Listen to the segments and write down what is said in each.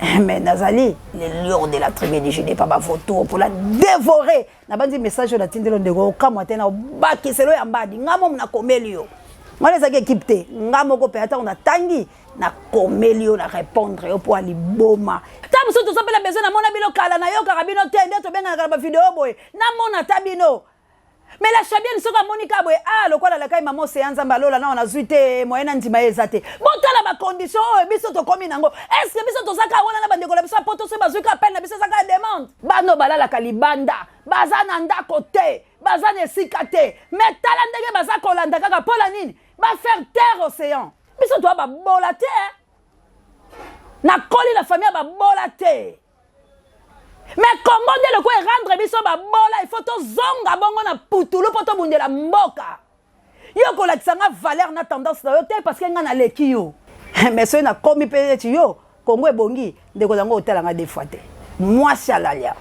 Mais nazali le lion de la tribu du Jude, pas bavotour pour la dévorer. Nabandi message oyo natindeli ndeko okamwa te na obakiselo ya mbadi nga momo nakomeli yo wana ezalaki ekipe te nga moko mpe ata natangi nakomeli yo na répondre yo mpo aliboma ta mosusu toza mpe na besoin namona bino kala nayokaka bino te nde tobenganaka na bavideo boye namona ata bino. Mais la Chabienne soki amoni ka boye ah lokola lakai mama Ocean Nzambe alola nao nazui te moyen na ndima ye eza te. Botala ba conditions oyo biso tokomi nango. Est-ce que biso toza kaka wana na bandeko na biso ya poto soki bazui ka appel na biso eza kaka demande? Bana oyo balalaka libanda baza na ndako te, baza na esika te. Mais tala ndenge baza kolanda kaka mpo na nini? Ba faire taire Ocean. Biso toa babola te. Nakoli na famille ya babola te. Mais Congo nde loko e rendre biso babola, il faut tozonga bongo na putulu mpo tobundela mboka. Yo kolakisa nga valeur na tendance na yo te parce que nga naleki yo. Mais soki nakomi mpe neti yo Congo ebongi ndeko na ngo otala nga deux fois te. Mwasi alalia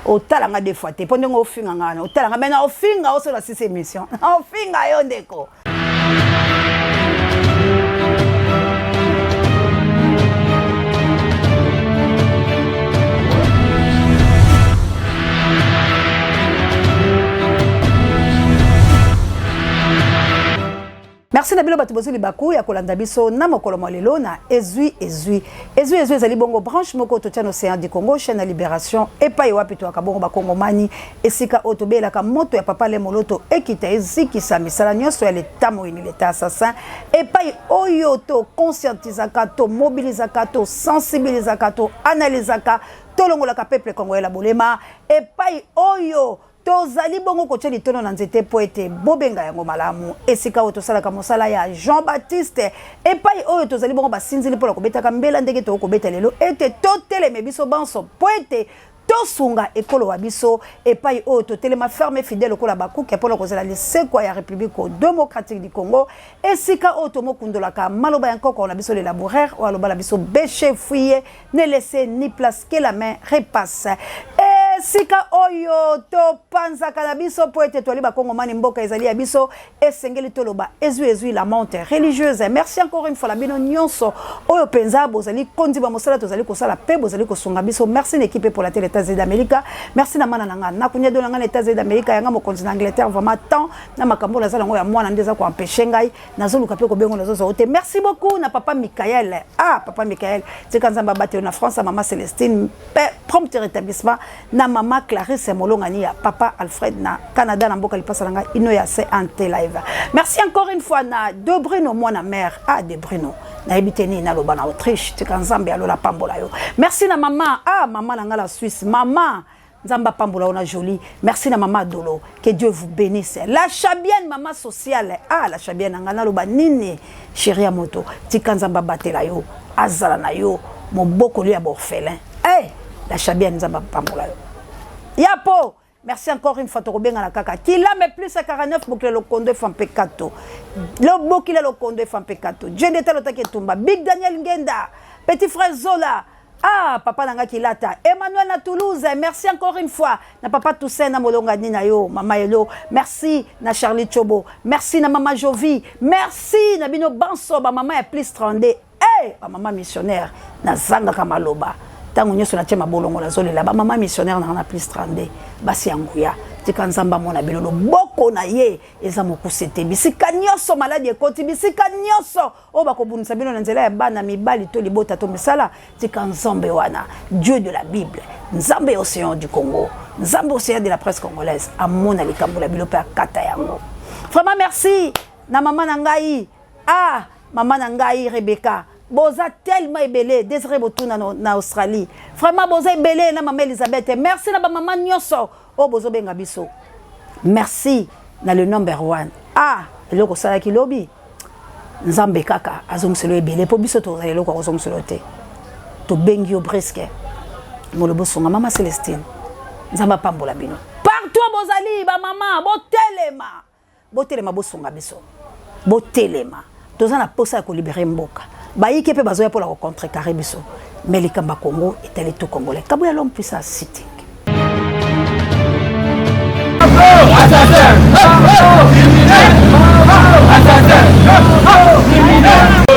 otala nga deux fois te mpo ndenge ofinga nga wana otala nga mais na ofinga oso na sisi émission ofinga yo ndeko. Merci na bino bato bozwi libaku ya kolanda biso na mokolo mwa lelo na ezwi ezwi ezwi ezwi ezali bongo branche moko totia na océan du Congo chaîne ya libération epai wapi toyaka bongo bakongomani esika oyo tobelaka moto ya papa le moloto ekita ezikisa misala nyonso ya leta moyini leta assassin epai oyo to conscientisaka to mobilisaka to sensibilisaka to analysaka tolongolaka peuple congolais la bolema epai oyo tozali bongo kotia litono na nzete mpo ete bobenga yango malamu esika oyo tosalaka mosala ya Jean Baptiste epai oyo tozali bongo basinzili mpo na kobetaka mbela ndenge tokoki kobeta lelo ete toteleme biso banso mpo ete tosunga ekolo wa biso epai oyo totelema ferme fidèle lokola bakuke mpo na kozela lisekwa ya République démocratique du Congo esika oyo tomokundolaka maloba ya nkoko na biso le laboureur oyo aloba na biso bêche fouille ne laissez ni place que la main repasse esika oyo topanzaka na biso mpo ete toali bakongomani mboka ezali ya biso esengeli toloba ezwi ezwi la monte religieuse. Merci encore une fois na bino nyonso oyo mpenza bozali kondima mosala tozali kosala mpe bozali kosunga biso. Merci na ekipe pour la tele États-Unis d'Amérique. Merci na mana na nga nakunya do na nga na États-Unis d'Amérique yanga mokonzi na Angleterre vraiment temps na makambo naza nango ya mwana nde eza koempêche ngai nazoluka mpe kobengo nazozwa te. Merci beaucoup na papa Michael. Ah papa Michael tika Nzambe abatelo na France mama Celestine mpe prompt rétablissement na mama Clarisse Molongani ya papa Alfred na Canada na mboka lipasa na ngai ino ya CNT live. Merci encore une fois na De Bruno mwana mère. Ah De Bruno nayebi te nini naloba na Autriche tika Nzambe alola pambola yo. Merci na mama ah mama na ngai la Suisse mama Nzambe apambola yo na jolie. Merci na mama Dolo. Que Dieu vous bénisse. La Chabienne mama sociale. Ah la Chabienne nga naloba nini chérie ya moto. Tika Nzambe abatela yo. Azala na yo mobokoli ya orphelin. Hey, la Chabienne Nzambe apambola yo. Yapo Merci encore une fois tokobengana kaka kilame plus à 49 bokila lokondo efampe kato bokila lokondo efampe kato Dieu ndeta lotaki etumba Big Daniel Ngenda petit frère Zola Ah, papa nanga kilata. Emmanuel na Toulouse, merci encore une fois. Na papa Toussaint na molonga ni na yo, mama Elo. Merci na Charlie Chobo. Merci na mama Jovi. Merci na bino banso ba mama ya plus 32. Hey, ba mama missionnaire na zanga kamaloba. Tango nyoso na tia mabolongo na zolela ba mama missionnaire na na plus 32. Basi ya nguya. Tika nzamba mona bino loboko na ye eza mokuse te. Bisika nyoso maladi ekoti, bisika nyoso oyo bakobundisa bino na nzela ya bana mibali to libota to misala tika nzambe wana dieu de la bible nzambe ya océan du congo nzambe océan de la presse congolaise amona likambo na bino mpe akata yango vraiment merci na mama na ngai ah mama na ngai rebecca boza tellement ebele désiré botuna na, na australie vraiment boza ebele na mama elisabeth merci na bamama nyonso oyo bozobenga biso merci na le number one ah eloko osalaki lobi nzambe kaka azongiselo ebele mpo biso tozala eloko ya kozongiselo te tobengi yo briske molobo sunga mama celestine nzambe apambola bino partout bozali bamama botelema botelema bosunga biso botelema toza na posa ya kolibere mboka bayike mpe bazoya mpo na kocontrecarre biso mais likambo ya congo etali tout congolais kabuya l'homme puissant sitting Assassin! Criminel! Assassin! Criminel!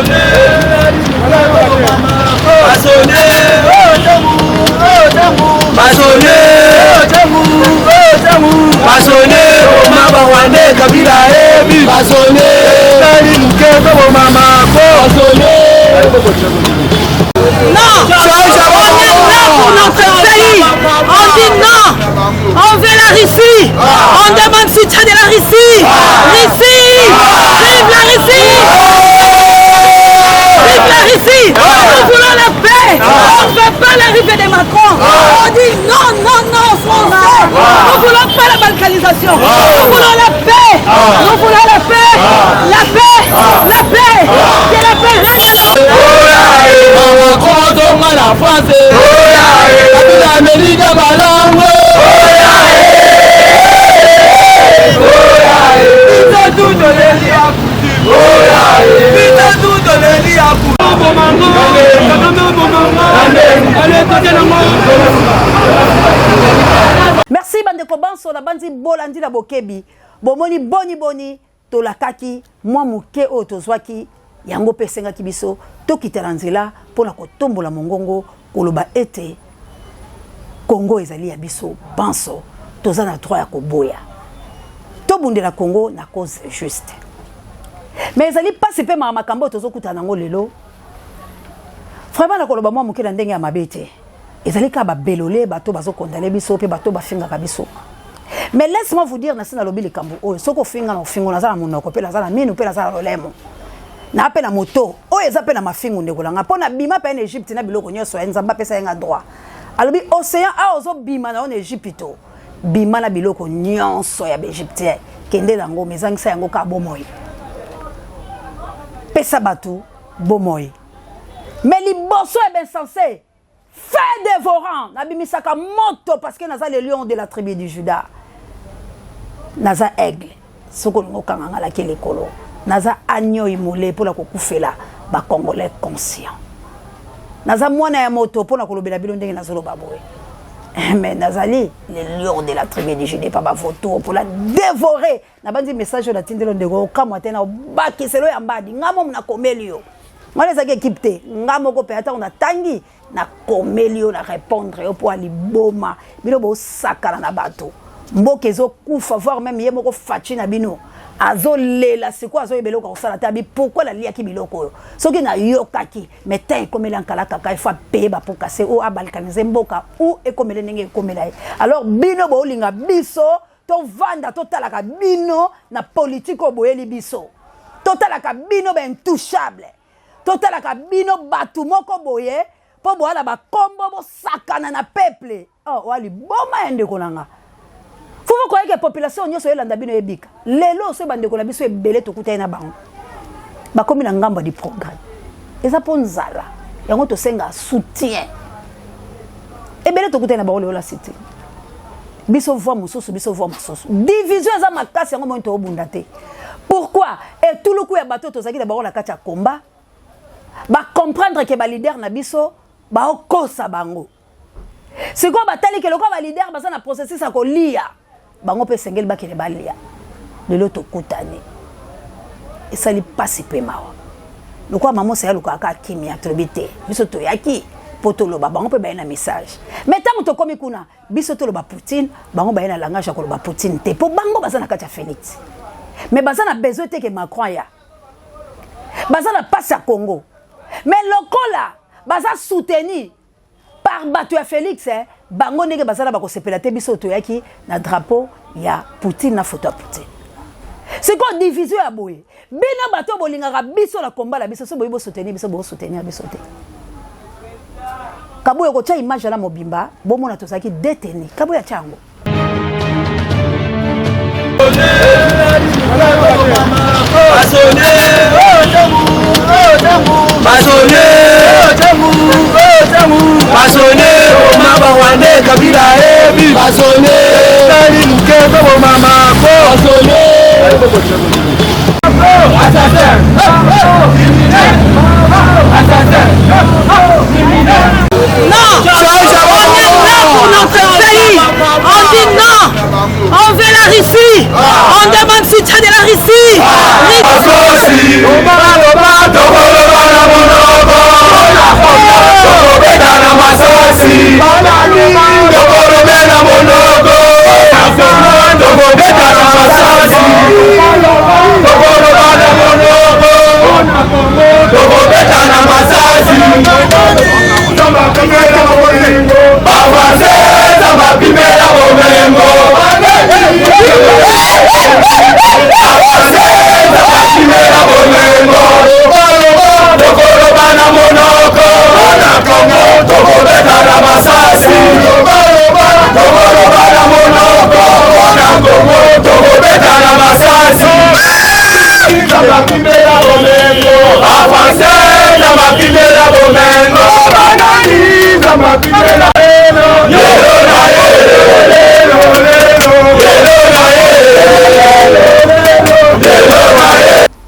Kabila ayebi. Etali moke toboma Macron. Non, on est là pour notre pays. On dit non. On veut la Russie. On demande soutien de la Russie. Russie. Vive la Russie. Vive la Russie. Nous voulons la paix. On ne veut pas l'arrivée de Macron. On dit non, non, non, français. Nous ne voulons pas la balkanisation. Nous voulons la paix. Nous voulons la paix. La paix. La paix. Que la paix règne dans Macron ozonga na France. Kabila Amerika balango. Biso tu toleli ya Poutine. Biso tu toleli ya Poutine. Merci bandeko banso na banzi bolandi na bokebi bomoni boni boni tolakaki mwa moke oyo tozwaki yango mpe esengaki biso tokita na nzela mpo na kotombola mongongo koloba ete Congo ezali ya biso banso, toza na droit ya koboya tobundela Congo na cause juste. Mais ezali mpasi mpe makambo makambo oyo tozokutana yango lelo, vraiment nakoloba mwa moke na ndenge ya mabe te, ezali kaka babelole bato bazokondane biso mpe bato bafingaka biso. Mais laisse-moi vous dire, nasi nalobi likambo oyo, soki ofinga na ofingo, naza na monoko mpe naza na minu mpe naza na lolemo na mpe na moto oyo eza mpe na mafingu ndeko na nga, mpo na bima mpe na Egypte na biloko nyonso ya Nzambe apesa ye nga droit. Alobi océan awa ozobima na yo na Egypte, bima na biloko nyonso ya baegyptien, kende na yango, mezangisa yango kaka bomoi, pesa bato bomoi. Mais liboso ya bainsense feu dévorant, nabimisaka moto parce que naza le lion de la tribu du Juda, naza aigle, soki olingi okanga nga laki likolo, naza agneau immolé mpona kokufela bacongolais conscient, naza mwana ya moto mpona kolobela bino ndenge nazoloba boye. Mais nazali le lion de la tribu du Juda, pa bavautour mpona dévorer. Nabandi message oyo natindeli ndeko okamwa te, na obakiselo ya mbadi nga momo nakomeli yo, wana ezalaki ekipe te, nga moko mpe ntango natangi nakomeli yo na répondre yo mpo aliboma bino bosakana na bato, mboka ezokufa, voire même ye moko Fatshi na bino azolela sikoyo, azoyeba eloko akosala te. Abi pourquoi naliaki biloko oyo? Soki nayokaki mais te ekomeli ankala kaka, il faut apaye bapokase oyo abalkanize mboka ou ekomeli ndenge ekomela ye. Alors bino bolinga biso tovanda totalaka bino na politike oyo boyeli biso, totalaka bino baintouchable, totalaka bino bato moko boye mpo boyala bakombo bosakana na peuple. Oh, oya liboma ya ndeko na nga, fufu koyeke population nyonso elanda bino ebika lelo. Soki bandeko na biso ebele tokutani na bango bakomi na ngambo ya du progrès, eza mpo nzala yango tosenga soutien. Ebele tokutani na bango lelo la cité, biso voix mosusu, biso voix mosusu, division eza makasi, yango moni toobunda te. Pourquoi? Etuluku ya bato tozalaki na bango na kati ya komba bacomprendre ke baleader na biso baokosa bango. Sikoyo batali ke lokola baleader baza na processus ya kolia bango mpe esengeli bakende balia. Lelo tokutani, esali mpasi mpe mawa. Lokola mama Osaya alukaka kaka kimia, tolobi te biso toyaki mpo toloba, bango mpe baye na message. Mais ntango tokomi kuna, biso toloba Poutine, bango baye na langage ya koloba Poutine te, mpo bango baza na kati ya Félix, mais baza na besoin te ke Macron aya, baza na mpasi ya Congo. Mais lokola baza soutenu par bato ya Félix, bango ndenge baza na bakosepela te. Biso toyaki na drapeau ya Poutine na photo ya Poutine. Sikoyo division ya boye, bino bato bolingaka biso na komba na biso, so boyi bosoutenir biso, bosoutenir biso te. Kabuya kotia image na mobimba, bomona tozalaki détenu. Kabuya tia yango. Basone boma barwande, Kabila ayebi. Basone etali moke toboma Mako. Assassin, criminel, assassin, criminel. Non, on est là pour notre pays. On dit non. On veut la Russie. On demande soutien de la Russie. Loba tokoloba na monoko, tokobeta na masasi. Tokolobe na monoko, tokobeta na masasi.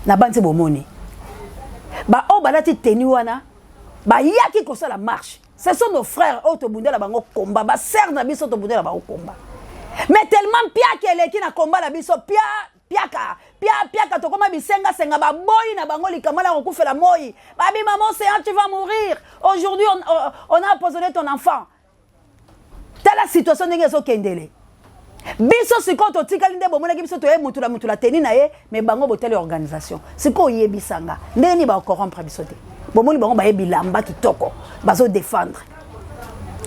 Na banzi bomoni baoyo balati teni wana bayaki kosala marche, ce sont nos frères oyo tobundela bango komba, basere na biso tobundela bango komba. Mais tellement mpiaka eleki na komba na biso, pia piaka pia piaka, tokoma bisengasenga. Baboyi na bango likambo na kokufela moi. Babi: "Maman Océan, tu vas mourir aujourd'hui, on a empoisonné ton enfant." Tala situation ndenge ezokendele biso sikoyo. Totikali nde bomonaki biso toye mutu na mutu na teni na ye. Me bango botali organisation sikoyo, oyebisanga ndenge nini bakocorrompre biso te? Bomoni bango baye bilamba kitoko, bazodéfendre.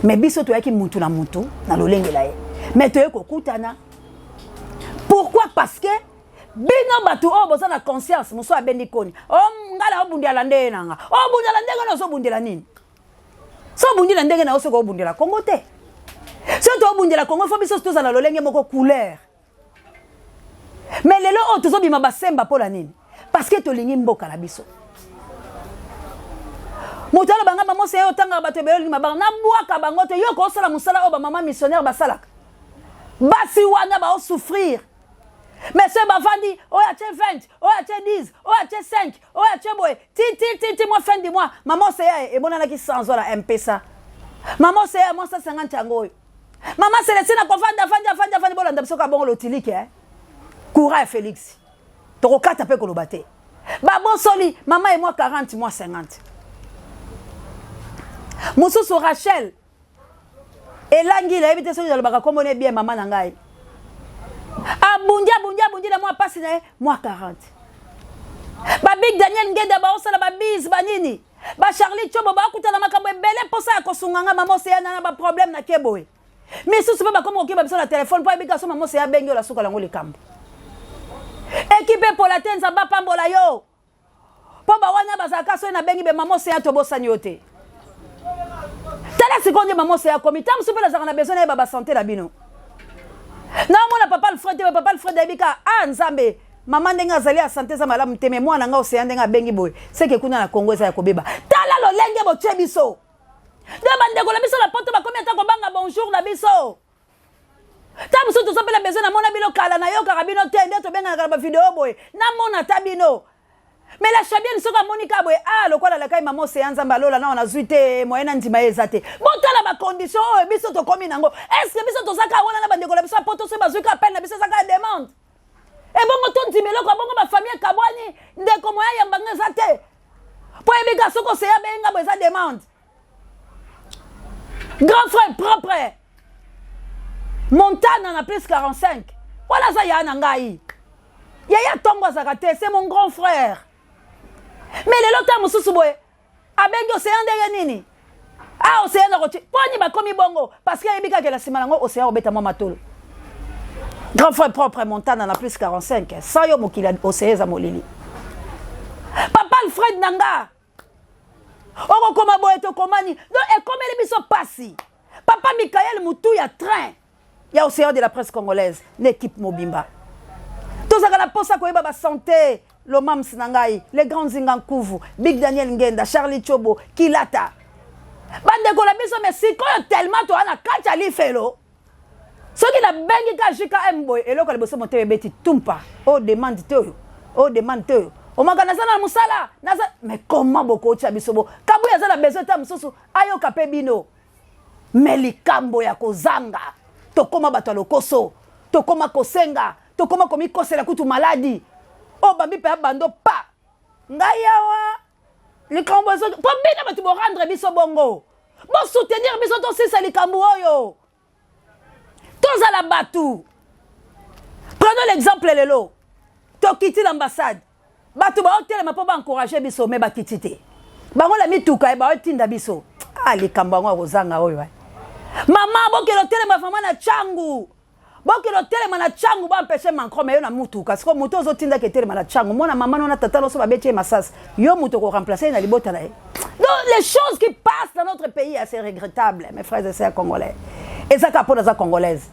Me biso toyaki mutu na mutu na lolenge na ye, me toye kokutana. Pourquoi? Parce que bino bato oyo boza na conscience mosu abendi koni o ngai na obundela ndenge na nga, obundela ndenge na ozobundela nini? So obundi na ndenge na yo, soki obundela Kongo te, soki toobundela Kongo, fo biso tozala lolenge moko, couleur. Mais lelo oyo tozobima basemba mpo na nini? Parce que tolingi mboka na biso. Moto aloba nga mama Oseya, otangaka bato ebele, olingi mabanga, nabwaka bango te. Yo kosala mosala oyo bamama missionnaire basalaka, basi wana baosouffrir. Mais soki bavandi, oyo atie 20, oyo atie 10, oyo atie 5, oyo atie boye, ti ti ti ti mwa fin du mois, mama Oseya emonanaki sans na Mpesa. Mama Oseya, mwa 150 yango oyo. Mama Celestine akovanda, avandi, avandi, avandi. Bolanda biso ka bongo lotilike, eh? Courant ya Félix tokokata mpe koloba te. Babosoli mama ye mwa 40, mwa 50. Mosusu Rachel Elangi, nayebi te soki nalobaka nkombo ne bien. Mama na ngai abundi, abundi, abundi na mwa mpasi na ye mwa 40. Babig Daniel Ngenda baosala babise banini, bacharlie Tiobo bakutana makambo ebele, mposa ya kosunga nga mama Oseya na baproblème na ke boye. Misusu mpe bakomi kokeba biso na telefone mpo ayebika so mama Oseya abengi oyo asuka yango likambo. Ekipe epola te, Nzambe apambola yo mpo bawana bazalaka soki nabengi be mama Oseya, tobosani yo te. Tala sikoyo nde mama Oseya akomi ta mosusu mpe nazalaka na besoin nayeba basanté na bino. Naomona papa Alfred te. Papa Alfred ayebi ka a Nzambe mama ndenge azali ya sante eza malamu te. Me mwana nga Oseya ndenge abengi boye, seke kuna na Kongo eza ya kobeba. Tala lolenge botie biso nde bandeko na biso na Poto bakomi ata kobanga bonjour na biso. Ta mosusu toza mpe na besoin namona bino. Kala nayokaka bino te, nde tobenganaka na bavideo boye, namona ata bino. Mais la Chabienne, soki amoni kaka boye, ah, lokola alakai mama Oseya, Nzambe alola nao nazwi te moyen na ndima ye eza te. Botala bacondition oyo biso tokomi nango. Est-ce biso toza kaka wana na bandeko na biso ya Poto? Soki bazwi kaka pene na biso, eza kaka demande. Ebongo tondima eloko ya bongo? Bafamille ekabwani, ndeko moya yambanga eza te mpo yebi soki Oseya benga bo eza demande. Grand frère propre Montana na plus 45 wana aza ya na ngai, yaya ntongo azalaka te, c'est mon grand frère. Mais lelo ta mosusu boye abengi Oseya ndenge nini? Ah, Oseya na koti mponi bakomi bongo parce que ayebi kaka na nsima nango Oseya obeta mwa matolo. Grand frère propre Montana na plus 45, sans yo mokili Oseya eza molili. Papa Alfred na nga okokoma boye, tokomani donc ekomeli biso pasi. Papa Mikael, mutu ya train ya Océan de la presse congolaise na équipe mobimba, tozalaka na mposa koyeba basanté. Lomams na ngai, le grand Nzinga Nkuvu, Big Daniel Ngenda, Charlie Chobo Kilata, bandeko na biso. Me sikoyo tellement toza na kati ya lifelo, soki nabengi ka JKM boye, eloko ya liboso motema ebeti tumpa. Oyo demande te, oyo oyo demande te, oyo omaka naza na mosala naza. Mais comment bokotia biso bo Kabuya aza na besoin ta mosusu ayoka mpe bino? Me likambo ya kozanga, tokóma bato ya lokoso, tokóma kosenga, tokóma komikosela kutu maladi oyo bambi mpe abando pa ngai awa. Likambo ezoki mpo bino bato borendre biso bongo, bosoutenir biso, tosisa likambo oyo, tozala bato. Prenons l'exemple lelo tokiti l'ambassade, bato baotelema mpo baencourage biso, me bakiti te bango na mituka baotinda biso. Ah, likambo yango ya kozanga oyo, mama bokende otelema vraiment na Tshangu, bokende otelema na Tshangu, baempêche Macron. Me yo na mutuka siko moto ozotindaka etelema na Tshangu, mwana mama no na tata nyonso babeti ye masasi, yo moto okoremplace ye na libota na ye. Donc les choses qui passent dans notre pays, c'est regrettable, mes frères et sœurs congolais. Eza kaka mpo naza congolaise.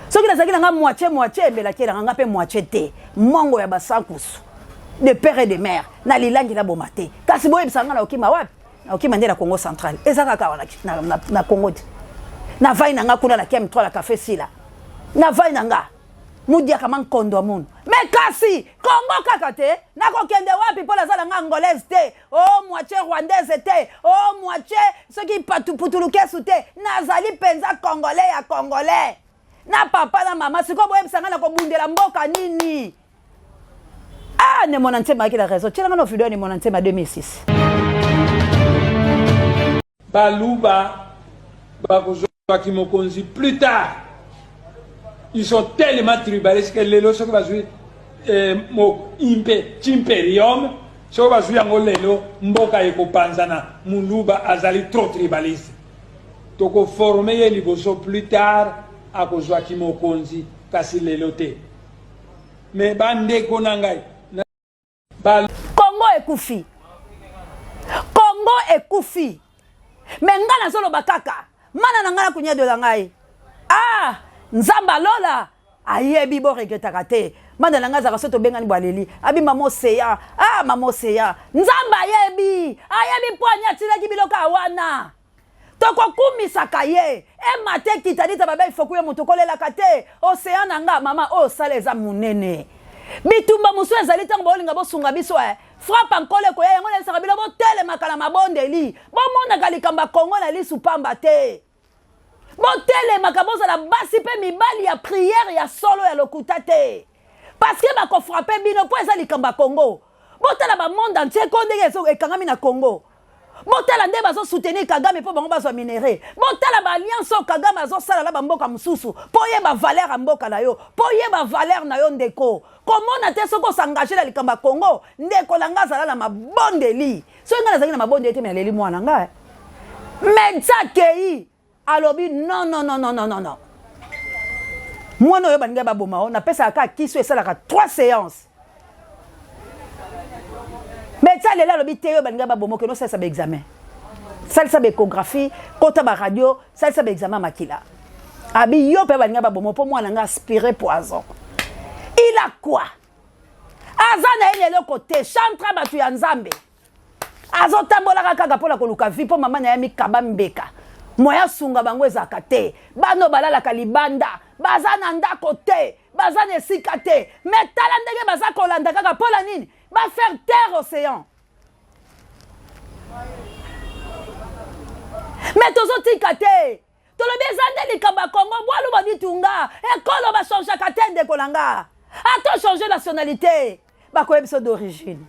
Soki nazalaki na nga moitié moitié, ebelaki elanga nga mpe moitié te. Mongo ya basankusu de père et de mère na lilangi naboma te, kasi boyebisa nga na okima wapi? Nakokima nde na Congo central. Eza kaka awa na, na, na, na Congo te. Navai na nga kuna na KM 3 na Cafe Sila. Navai na nga. Mudiaka mankondo ya munu. Me kasi Congo kaka te, nakokende wapi mpo naza na nga angolaise te, o oh, moitié rwandaise te, o oh, moitié soki putulukesu te. Nazali mpenza congolais ya congolais. Na papa na mama, sikoyo boyebisa nga nakobundela mboka nini? Ah, ne mona nsema ayaki na raison. Tiela nga na video ya ne mona nsema 2006. Baluba bakozwa kimokonzi plus tard. Ils sont tellement tribalistes que lelo soki bazwi eh, mo impe chimperium soki bazwi yango lelo mboka ekopanzana. Muluba azali trop tribaliste. Tokoforme ye liboso plus tard akozwa kimokonzi kasi lelo te. Mais ba ndeko na ngai na ba Congo ekufi. Congo ekufi. Mais nga nazoloba kaka mana na ngai na kunyadola ngai. Ah, Nzambe alola ayebi bo regretaka te. Mana na ngai azalaka so tobengani bwaleli. Abi mama oseya. Ah, mama oseya. Nzambe ayebi. Ayebi mpo ani atilaki biloko wana. Tokokumisaka ye emata ekita dita babe ifoku yo moto kolelaka te ocean na nga mama oyo osala eza monene bitumba mosusu ezali ntango bolinga bosunga biso eh. Frappe nkolo ekoya yango nayebisaka bino botelemaka na mabondeli bomonaka likambo ya kongo na lisu pamba te botelemaka bozala basi mpe mibali ya priere ya solo ya lokuta te parce que bakofrape bino mpo eza likambo ya kongo botala bamonde entier ko ndenge ekangami na kongo Botala nde bazo soutenir Kagame mpo bango bazwa minerais. Botala ba alliance oyo Kagame azosala na ba mboka mosusu mpo oyeba valeur ya mboka na yo, mpo oyeba valeur na yo ndeko. Komona te soki osengage na likambo ya Congo, ndeko na nga azala na mabondeli. Soki nga nazalaki na mabondeli te, me naleli mwana nga. Medecin akei alobi non non non non non non. Mwana oyo balingi baboma yo, napesaka kaka kisi oyo esalaka 3 séances. Médecin lelo alobi te yo balingi baboma okende osalisa ba examen. Salisa ba échographie, kota ba radio, salisa ba examen makila. Abi yo pe balingi baboma po mwana nga aspiré poison. Il a quoi? Aza na ye eloko te, chantre bato ya Nzambe. Azotambolaka kaka mpo na koluka vie mpo mama na ye mikaba mbeka. Moyen asunga bango ezalaka te. Bana balalaka libanda, baza na ndako te, baza na esika te. Mais tala ndenge baza kolanda kaka mpo na nini? Ba faire taire océan. Mais tozotika te. Tolobi eza nde likambo ya Congo, bwalu baditunga, ekolo ba changeaka te ndeko na nga. Ata changer nationalité, bakoyebi biso d'origine.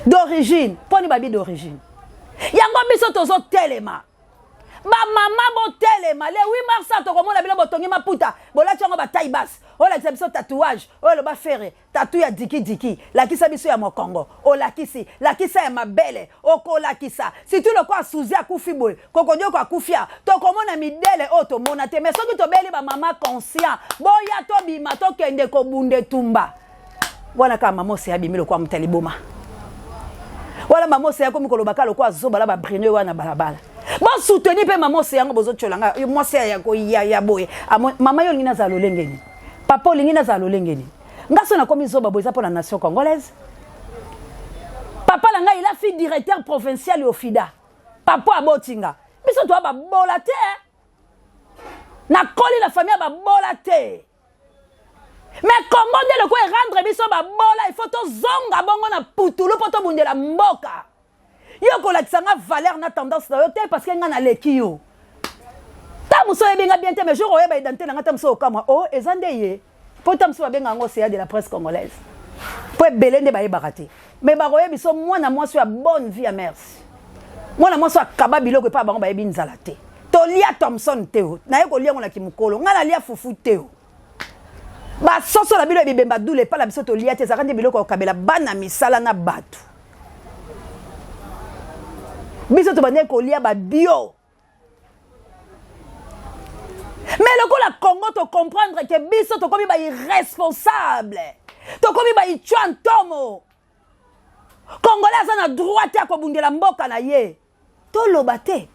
D'origine, poni babi d'origine. Yango biso tozotelema. Ba mama botelema, le 8 mars tokomona bino botongi maputa, bolati yango ba taille basse, olakisa biso tatouage, oyo loba ferre, Tattoo ya diki diki, lakisa biso ya mokongo, olakisi, lakisa ya mabele, okolakisa. Surtout lokola Suzy akufi boye, Kokodioko akufia, tokomona midele oyo tomona te. Mais soki tobeli ba mama conscient, boya tobima tokende kobunda etumba. Wana kaka mama Oseya abimi lokola moto ya liboma. Wana mama Oseya akomi koloba kaka lokola zoba la ba brino wana balabala. Bo soutenir pe mama Oseya yango bozotiola nga mwasi ya ya ya boye. Mama yo olingi nazala lolenge nini? Papa olingi nazala lolenge nini? Nga so nakomi zoba boye eza mpo na nation congolaise. Papa na ngai il a fait directeur provincial ya Ofida. Papa aboti nga. Biso toa babola te. Nakoli na famille ya babola te. Mais Congo nde lokola erendre biso babola, il faut tozonga bongo na putulu mpo tobundela mboka. Yo kolakisa nga valeur na tendance na yo te parce que nga naleki yo. Ta mosusu oyebi nga bien te mais jour oyeba identité na nga ta mosusu okamwa oh eza nde ye. Po ta mosusu babenga yango CA de la presse congolaise. Po ebele nde bayebaka te. Mais bakoyebi so mwana mwasi ya bonne vie ya merci. Mwana mwasi akaba biloko epa bango bayebi nzala te. Tolia Thomson te o. Naye kolia ngo na kimukolo. Nga nalia fufu te o. Basoso na bino ya bibemba dule epa na biso tolia te ezalaka nde biloko ya kokabela bana misala na bato. Biso tobandaki kolia ba bio. Mais lokola Congo to comprendre que biso tokomi ba irresponsable, tokomi ba ichwa ntomo. Congolais aza na droit te ya kobundela mboka na ye. Toloba te,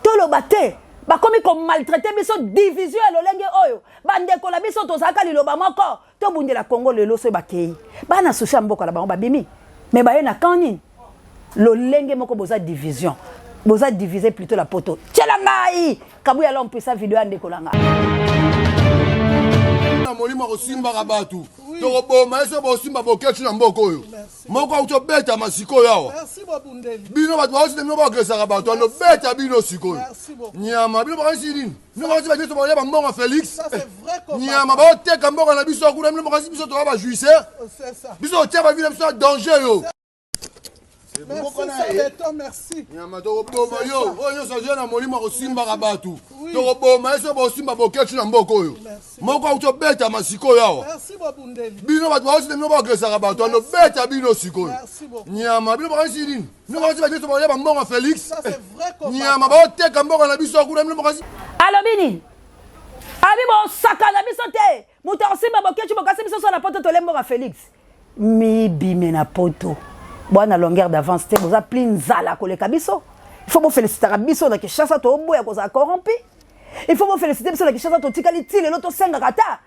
toloba te. Bakomi ko maltraiter biso division ya lolenge oyo. Bandeko na biso tozalaka liloba moko, tobundela Congo lelo soki bakei. Bana souci ya mboka na bango babimi. Mais baye na camp nini? Lolenge moko boza division. Boza diviser plutôt la poto. Tiela ngai! Kabuya l'homme puissant video ya ndeko na nga. Na molimo akosimbaka bato tokoboma ye soki bosimba boketshu na mboka oyo moko auti obetama sikoyo awa bino bato baosinda bino baagresaka bato ando beta bino sikoyo nyama bino bakanisi nini bino bakanisi bato nyonso bakolia bambongo ya félix nyama baoteka mboka na biso kuna bino bakanisi biso toza bajouisseur biso totia bavi na biso ya danger yo nyama tokoboma yo oyo nyonso azwi na molimo akosimbaka bato tokoboma ye soki bosimba boketshu na mboka oyo moko auti obetama sikoyo awa bino bato baosinda bino baagresaka bato ando beta bino sikoyo nyama bino bakanisi nini bino bakanisi bato nyonso bakolia bambongo ya félix nyama baoteka mboka na biso kuna bino bakanisi alobi nini abi bosakana biso te moto akosimba boketshu bokasi biso so na poto tole mboka félix mibime na poto bwana longueur d'avance te boza plus nzala koleka biso il faut bofelicitaka biso na kinshasa toboya kozala corrompu il faut bofelicite biso na kinshasa totikali ti lelo tosengaka ata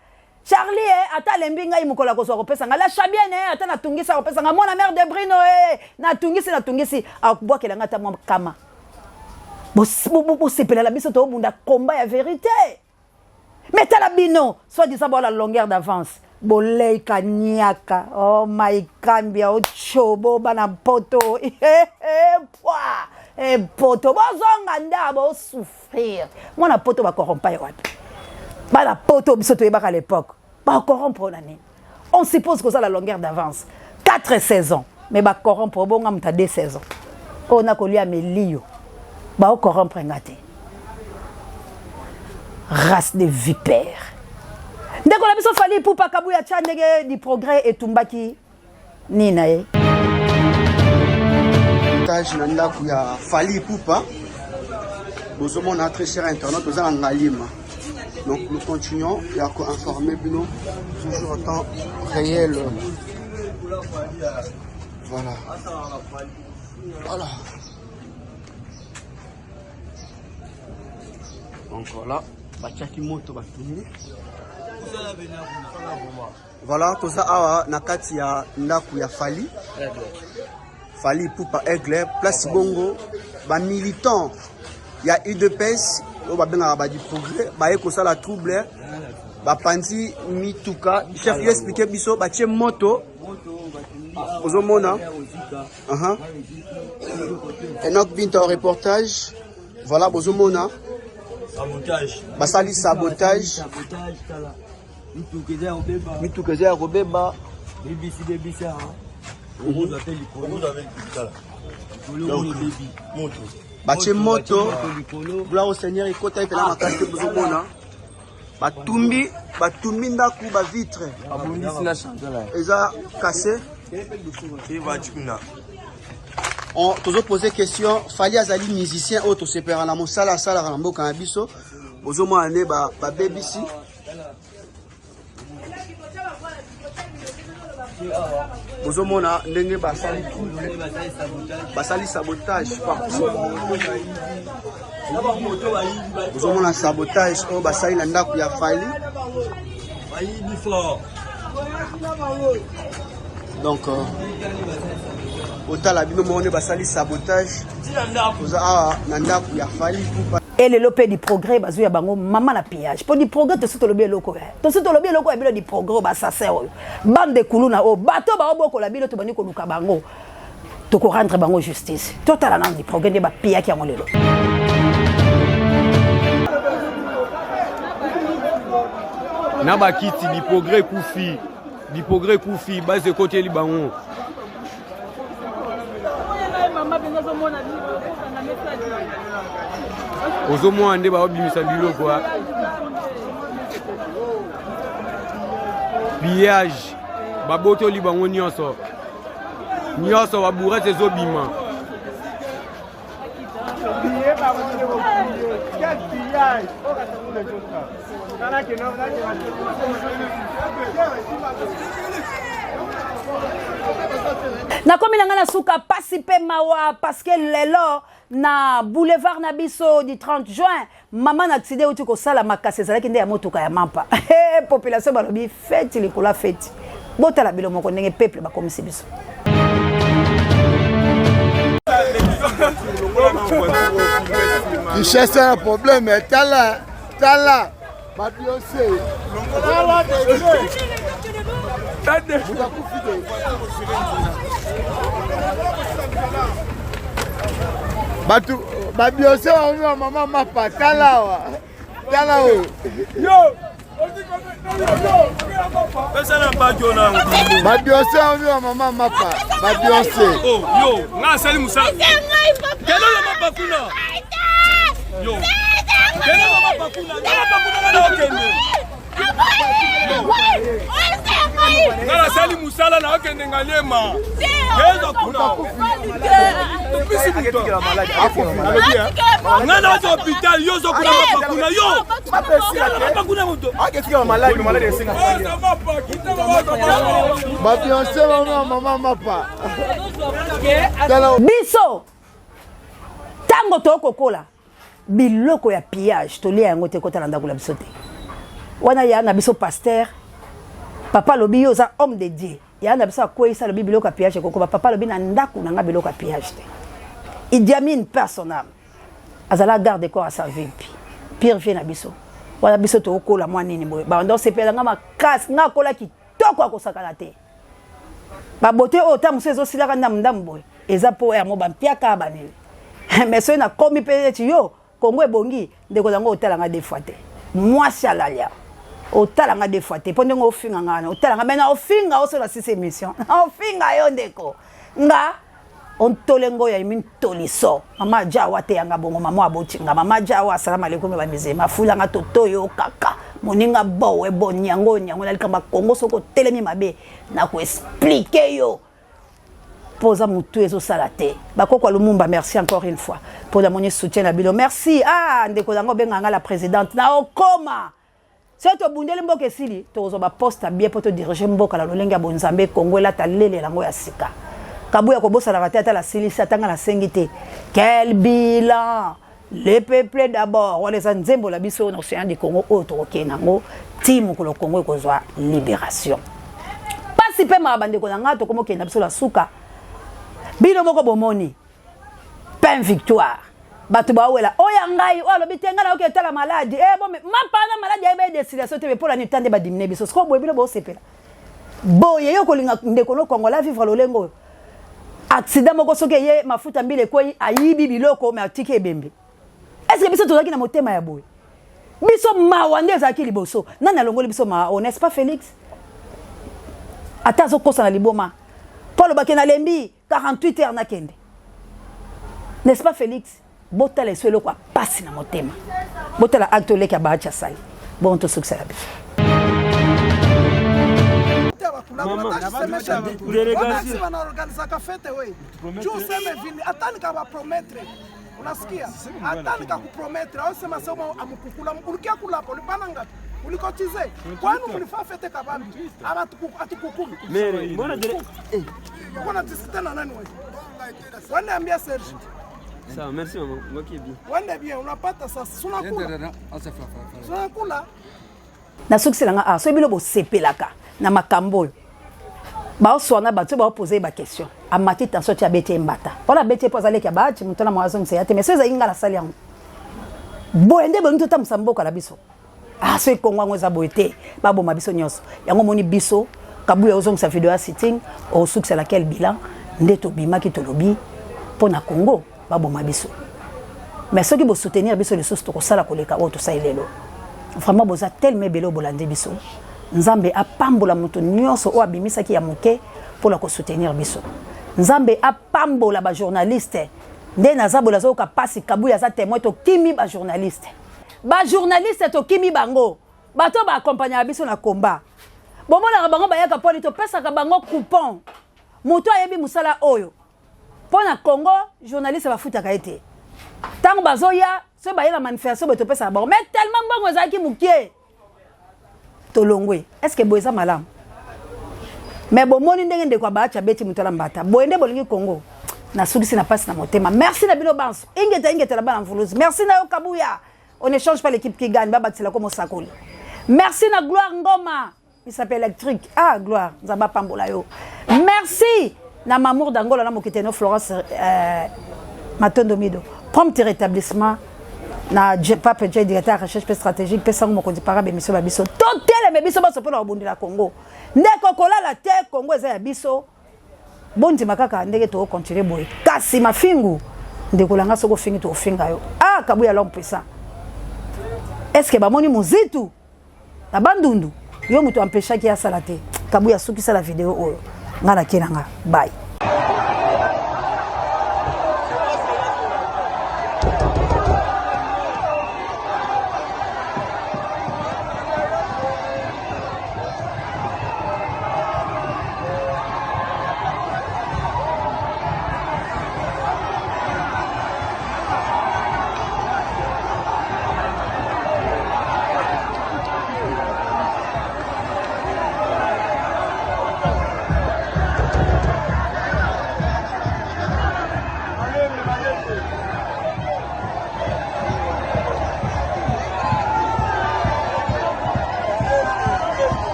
charlie eh, ata alembi ngai mokolo akozwa kopesa ngai la chabiene eh, ata natungisi akopesa ngai mwana mare de brino eh, natungisi natungisi akobwakela ngai ata mwa kama bosepela na biso tobunda komba ya verite Mais tala bino, soit disant la longueur d'avance. Bolei kaniaka, oh my kambia, oh chobo bana poto. Eh eh pwa. Eh poto bozonga nda bo souffrir. Mwana poto ba corrompa yo wapi? Bana poto biso toyebaka à l'époque. Ba corrompre na nini? On suppose que la longueur d'avance. 4 saisons. Mais ba corrompre bonga muta 2 saisons. Oyo nakolia melio. Ba corrompre nga te. Race de vipères. Ndeko na biso Fally Ipupa Kabuya tcha ndenge du progrès etumbaki nini na ye. Tage na ndako ya Fally Ipupa bozomona très cher internaute toza na Ngaliema donc nous continuons ya koinformer bino toujours en temps réel voilà voilà donc voilà batiaki moto batumbi Voilà, toza awa na kati ya ndako ya Fally. Fally Ipupa Aigle, place bongo ba militants ya UDPS oyo babengaka ba du progrès baye kosala trouble bapanzi mituka. Chef, yo explique biso batie moto ozomona. Uh -huh. Enoch Binta reportage. Voilà, bozomona. Basali sabotage. Mituka eza ya kobeba. Mituka eza ya kobeba. Bebisi bebisi awa. Okozwa te likolo. Likolo ebebi. Moto. Batie moto. Gloire au Seigneur ekota epela ah. makasi te bozomona. Batumbi, batumbi ndaku ba vitre. Babongisi na chantal. Eza cassé. tozo pose question fali azali musicien oyo tosepelaka na mosala asalaka na mboka na biso bozomona nde babebisi bozomona ndenge basali trouble basali sabotage partout bozomona sabotage oyo basali na ndako ya fali donc euh, otala bino moko nde basali sabotage toza awa na ndako ya fali Et lelo pe du progrès bazo ya bango mama na pillage. Po du progrès tosi tolobi eloko ya. Tosi tolobi eloko ya bino du progrès ba assassin oyo. Bande de kuluna oyo bato ba obokola bino tobandi koluka bango. Toko rendre bango justice. Totala nanu du progrès nde ba pillaki yango lelo. Na bakiti du progrès ekufi. Du progrès ekufi base ekoteli bango. Ozomona nde baobimisa biloko pillage babotoli bango nyonso nyonso babourete ezobima Nakomi na ngai na suka pasi mpe mawa parce que lelo na boulevard na biso du 30 juin mama na accident euti kosala makasi ezalaki nde ya motuka ya mampa population balobi feti likolo ya feti botala bino moko ndenge peuple bakomisi biso. Kinshasa na problème tala tala ba Beyoncé tala degre moto akufi te bato ba Beyoncé bakomi ba mama mapa tala awa tala oyo ba Beyoncé bakomi ba mama mapa ba Beyoncé oh, yo nga asali mosala kende yo mapa kuna yo kende yo mapa kuna mapa kuna nga naokende nga nasali mosala naokende ngaliema eza kuna topisi moto nga naoza hôpital yo ozokuna mapa kuna yo mapa kuna moto babionse mama mama mapa biso ntango tokokola biloko ya pillage tolia yango te ekota na ndako na biso te wana ya na biso pasteur papa alobi yo oza homme de dieu ya na biso akweyisa alobi biloko ya pillage ekokoba papa alobi na ndako na nga biloko ya pillage te Idi Amin père son âme azala garde corps ya Savimbi pire vie na biso wana biso tokokola mwa nini boye banda osepela nga makasi nga akola kitoko akosakana te babote oyo ntango mosusu ezosilaka ndambu ndambu boye eza mpo yango bampiaka banini mais soki nakomi mpe neti yo kongo ebongi ndeko nango otala nga deux fois te mwasi alalia otala nga deux fois te mpo ndenge ofinga nga wana otala nga mai na ofinga oso na sisi émission na ofinga yo ndeko nga ontole ngo ya imi ntoliso mama aja awa te yanga bongo mama aboti nga mama aja awa asalamu alaikum ya bamizema afula nga totoyo kaka moninga bowe bonyango nyango na likambo ya kongo soki otelemi mabe na koexplike yo mpo oza motu ezosala te bakoko ya lumumba merci encore une fois mpo namoni soutien na bino merci ah ndeko yango obenga nga la présidente na okoma soki tobundeli mboka esili tokozwa baposte ya bien mpo todirige mboka na lolenge ya bonzambe kongo elata lelela yango ya sika kabuya kobosanaka te ata nasilisi ata nga nasengi te quel bilan le peuple d'abord wana eza nzembo na biso na océan du congo oyo tokokende yango ti mokolo congo ekozwa libération mpasi mpe mawa bandeko na ngai tokomi okende na biso na suka bino moko bomoni pain victoire bato bawela oyo ya ngai oyo alobi te ngai nayoki etala maladi e bome mapa na maladi ayeba ye destination te mpo na nini tande badimine biso sikoyo boye bino bosepela boye yo kolinga ndeko no kongola vivre lolenge oyo accident moko soki eye mafuta mbila ekwei ayibi biloko me atiki ebembe estce biso tozalaki na motema ya boye biso mawa nde ezalaki liboso nani alongoli biso mawa oyo n'est-ce pas félix ata azokosa na liboma mpo alobaki nalembi 48 heures nakende n'est-ce pas félix botala eso eloko ya pasi na motema botala acte oleki ya bahati asali bongo tosukisela biso wanaorganisaka fete we juu useme vile hata nikawaprometre unasikia hata nikakuprometre au sema sema amukukula ulikia kulapo ulipana ngapi ulikotize kwani mlifaa fete kabambi atukukumi uko na discuter na nani wewe waniambia Serge Sawa, merci mama. Ngoki bien. Wende bien, unapata sasa. Unakula. Unakula. Nasukisela nga ah, soki bino bosepelaka na makambo oyo baoswana bato oyo baopose ye baquestion amati tension ti abeti ye mbata wana abeti ye mpo aza leki ya bahati moto na mwa azongisa ya te mais soki ezali nga nasali yango boye nde bolingi totambwisa mboka na biso ah soki kongo yango eza boye te baboma biso nyonso yango omoni biso kabuya ozongisa video ya sitting osukisa na quel bilan nde tobimaki tolobi mpo na congo baboma biso mais soki bosoutenir biso lisusu tokosala koleka oyo tosali lelo vraiment boza telema ebele oyo bolandi biso nzambe apambola moto nyonso oyo abimisaki ya moke mpo na kosoutenir biso nzambe apambola bajournaliste nde naza bola azoyoka mpasi kabuya aza témoin tokimi bajournaliste Ba journaliste tokimi bango. Bato ba accompagnaka biso na combat. Bomonaka bango bayaka poni topesaka bango coupon. Moto ayebi mosala oyo. Mpo na Congo journaliste bafutaka ye te. Ntango bazoya soki baye na manifestation boye topesaka bango. Mais tellement mbongo ezalaki mokie. Tolongwe. Est-ce que boye eza malamu? Mais bomoni ndenge ndeko ya Bahati abeti moto ala mbata. Boye nde bolingi Congo. Nasukisi na pasi na motema. Merci na bino banso. Ingeta ingeta na bana mvuluzi. Merci na yo Kabuya. On ne change pas l'équipe qui gagne. Babakisela ko mosakoli. Merci na Gloire Ngoma. Misape électrique. Ah Gloire, Nzamba pambola yo. Merci. na Mamour d'Angola na mokiteno Florence euh, Matondo Mido. Prompt rétablissement na Pape J directeur ya recherche mpe stratégique mpe sango mokonzi para bemission ba biso toteleme biso banso mpo na kobundela Congo ndeko kolala te Congo eza ya biso bondima kaka ndenge tokocontinue boye kasi mafingu ndeko na nga soki ofingi tokofinga yo ah kabuya l'homme puissant est ce que bamoni muzitu na bandundu yo moto empeshaki asala te kabuya sukisa la video oyo nga nake na nga bye.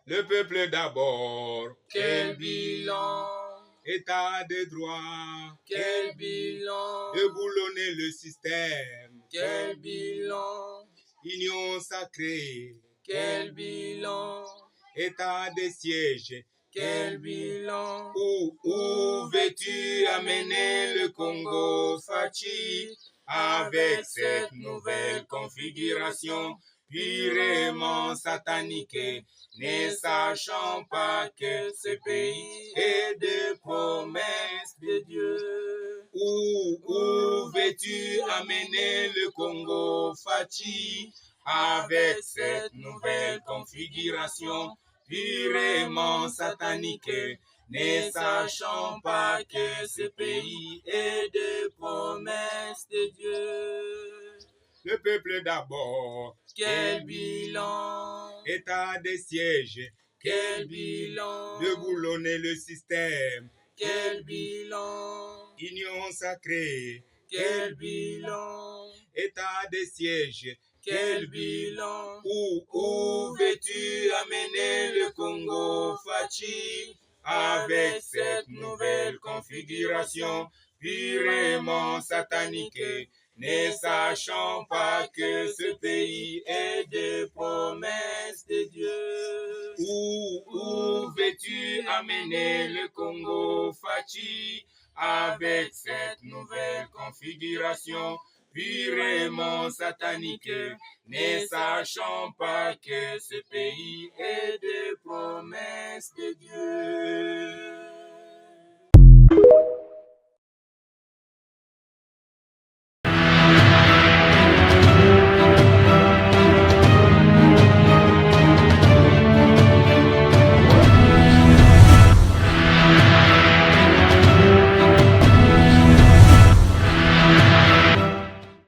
Le peuple d'abord. Quel bilan? État de droit. Quel bilan? Déboulonner le système. Quel bilan? Union sacrée. Quel bilan? État de siège. Quel bilan? Où, où veux-tu amener le Congo, Fatshi? Avec cette nouvelle configuration purement satanique, ne sachant pas que ce pays est de promesses de Dieu. Où, où veux-tu amener le Congo, Fatshi? Avec cette nouvelle configuration purement satanique, ne sachant pas que ce pays est de promesses de Dieu. Le peuple d'abord. Quel bilan? État de siège. Quel bilan? Déboulonner le système. Quel bilan? Union sacrée. Quel bilan? État de siège. Quel bilan? Où, où veux-tu amener le Congo, Fatshi? Avec cette nouvelle configuration purement satanique, ne sachant pas que ce pays est de promesses de Dieu. Où, où veux-tu amener le Congo, Fatshi? Avec cette nouvelle configuration purement satanique, ne sachant pas que ce pays est de promesses de Dieu.